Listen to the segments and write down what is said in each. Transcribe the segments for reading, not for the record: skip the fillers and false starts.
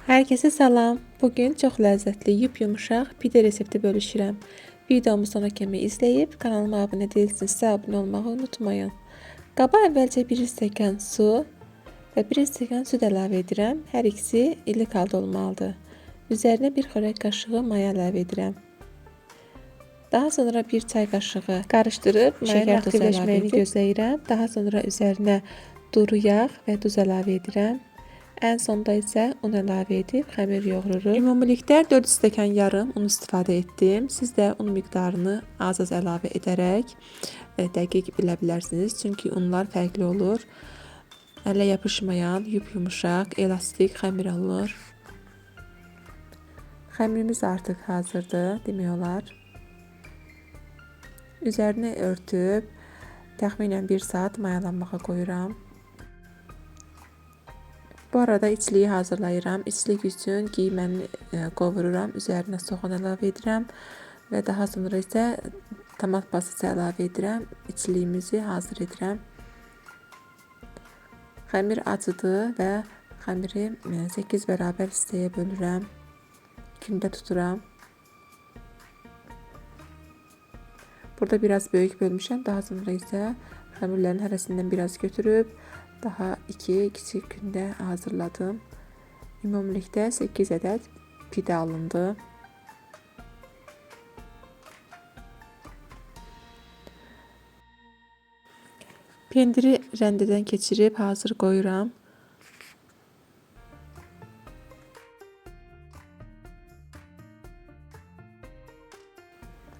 Herkese salam. Bugün çox ləzzətli, yup-yumuşaq pide resepti bölüşürəm. Videomu sona kimi izləyib kanalıma abunə değilsinizsə abunə olmağı unutmayın. Qaba əvvəlcə 1 stəkan su və 1 stəkan süd əlavə edirəm. Hər ikisi iliq halda olmalıdır. Üzərinə 1 xörək qaşığı maya əlavə edirəm. Daha sonra 1 çay qaşığı qarışdırıb şəkər tozu əlavə edib gözləyirəm. Daha sonra üzərinə duru yağ və duz əlavə edirəm. Ən sonda isə un əlavə edib xəmir yoğururuq. Ümumilikdə 4 stəkan yarım un istifadə etdim. Siz də un miqdarını az-az əlavə edərək dəqiq bilə bilərsiniz. Çünki unlar fərqli olur. Ələ yapışmayan, yup-yumuşaq, elastik xəmir alınır. Xəmirimiz artıq hazırdır, demək olar. Üzərini örtüb təxminən 1 saat mayalanmağa qoyuram. Bu arada içliyi hazırlayıram. İçlik üçün qiyməni qovururam, üzərinə soğan əlavə edirəm və daha sonra isə tomat pasası əlavə edirəm. İçliyimizi hazır edirəm. Xəmir acıdır və xəmiri 8 bərabər hissəyə bölürəm. Kündə tuturam. Burada biraz böyük bölmüşəm. Daha sonra isə xəmirlərin hərəsindən biraz götürüb daha 2 kiçik kündə hazırladım. Ümumilikdə 8 ədəd pidə alındı. Pendiri rəndədən keçirib hazır qoyuram.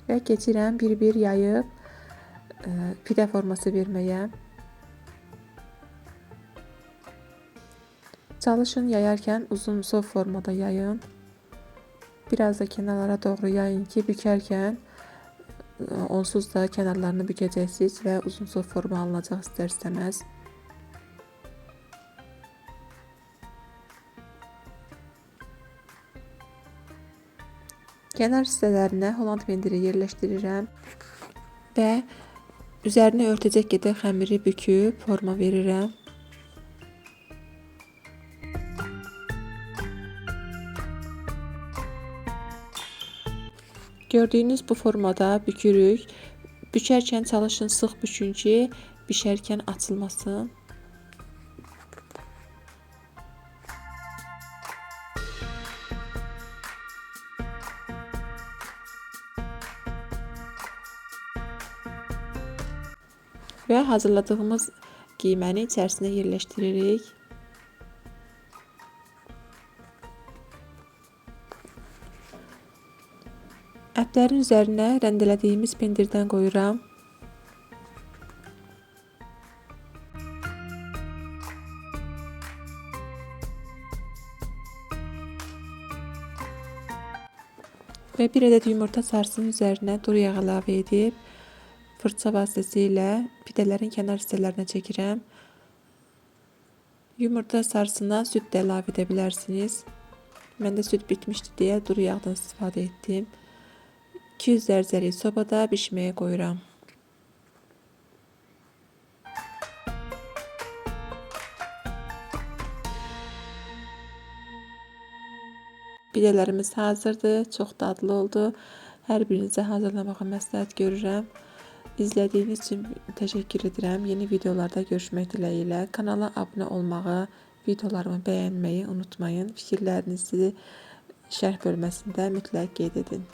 Və keçirəm bir-bir yayıb pidə forması verməyə. Çalışın yayarkən uzun sov formada yayın. Biraz da kənarlara doğru yayın ki, bükərkən onsuz da kənarlarını bükəcəksiniz və uzun sov forma alınacaq istər-istəməz. Kənar hissələrinə Holland pendiri yerləşdirirəm və üzərini örtəcək qədər xəmiri büküb forma verirəm. Gördüyünüz bu formada bükürük. Bükərkən çalışın sıx bükün ki, bişərkən açılmasın. Və hazırladığımız qiyməni içərisinə yerləşdiririk. Ətlərin üzərinə rəndələdiyimiz pendirdən qoyuram. Və bir ədəd yumurta sarısının üzərinə duru yağ əlavə edib fırça vasitəsilə pidələrin kənar hissələrinə çəkirəm. Yumurta sarısına süd də əlavə edə bilərsiniz. Məndə süd bitmişdi deyə duru yağdan istifadə etdim. 200 dərəcəlik sobada bişməyə qoyuram. Pidələrimiz hazırdır. Çox dadlı oldu. Hər birinizə hazırlamağı məsləhət görürəm. İzlədiyiniz üçün təşəkkür edirəm. Yeni videolarda görüşmək diləyi ilə kanala abunə olmağı, videolarımı bəyənməyi unutmayın. Fikirlərinizi şərh bölməsində mütləq qeyd edin.